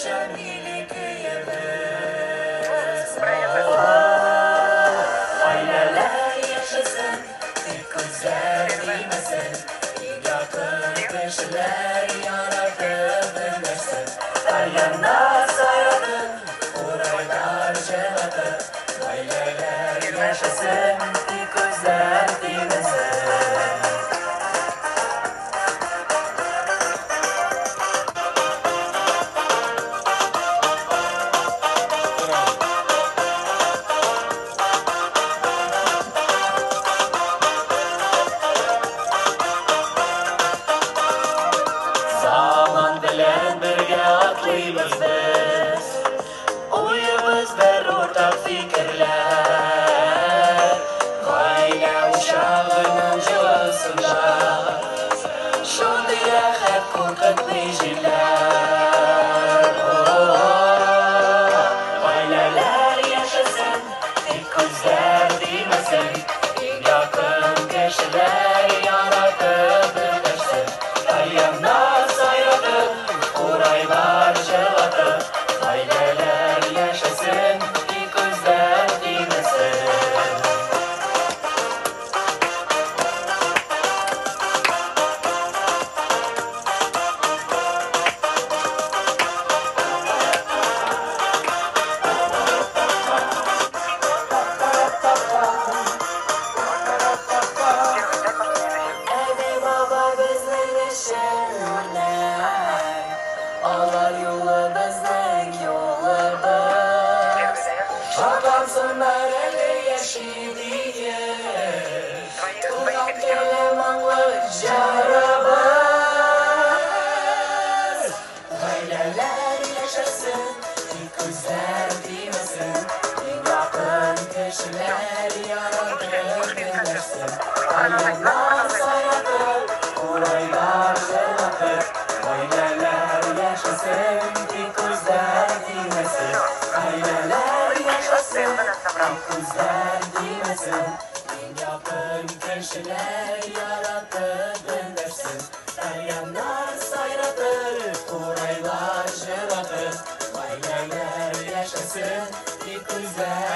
яша милли көебез. Гаиләләр яшәсен, тик күзләр тимәсен, иң якын кешеләр яратып эндәшсен. Тальяннар сайратып, курайлар җырлатып, гаиләләр яшәсен, тик күзләр тимәсен. Заман белән бергә атлыйбыз без, уебыз бер, уртак фикерләр. Гаилә учагының җылысында шундый рәхәт, куркытмый җилләр. Гаиләләр яшәсен, тик күзләр тимәсен, иң якын кешеләр яратып эндәшсен. Тальяннар сайратып, курайлар җырлатып, гаиләләр яшәсен, тик күзләр тимәсен. Әби-бабай безнең өчен үрнәк, алар юлы безнең юлыбыз. Шатлансыннар әле яши диеп, туган теле моңлы җырыбыз. Гаиләләр яшәсен, тик күзләр тимәсен, иң якын кешеләр яратып эндәшсен. Тальяннар сайратып, курайлар җырлатып, гаиләләр яшәсен, тик күзләр тимәсен. Гаиләләр яшәсен, тик күзләр тимәсен, иң якын кешеләр яратып эндәшсен. Тальяннар сайратып, курайлар җырлатып, гаиләләр яшәсен, тик күзләр